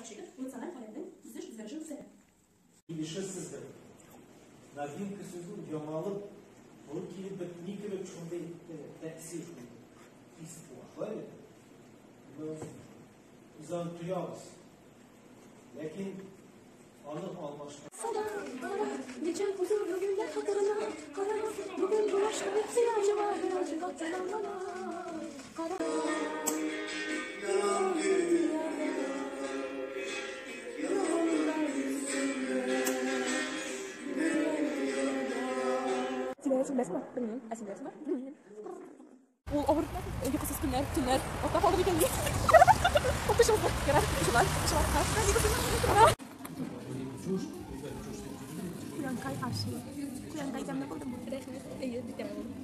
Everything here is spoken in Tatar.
Националь галәмнең үсеш-үзгәреше күрсәтә. Килешерсездер. Новинка сүзен яңалык ул килеп бетми кебек шундый тәэсир, шундый хис туа. Шулай бит? Без аны тоябыз. Ләкин аны алмаштыру. Син беләсеңме? Белмим. Ә син беләсеңме? Белмим. Ул авыр йокысыз көннәр, төннәр артта калды микән? Укучыбыз ярар, укучылар, укучылар. Куянкай ашы. Куянкай тәмле булдымы? Рәхмәт. Әйе, бик тәмле булды.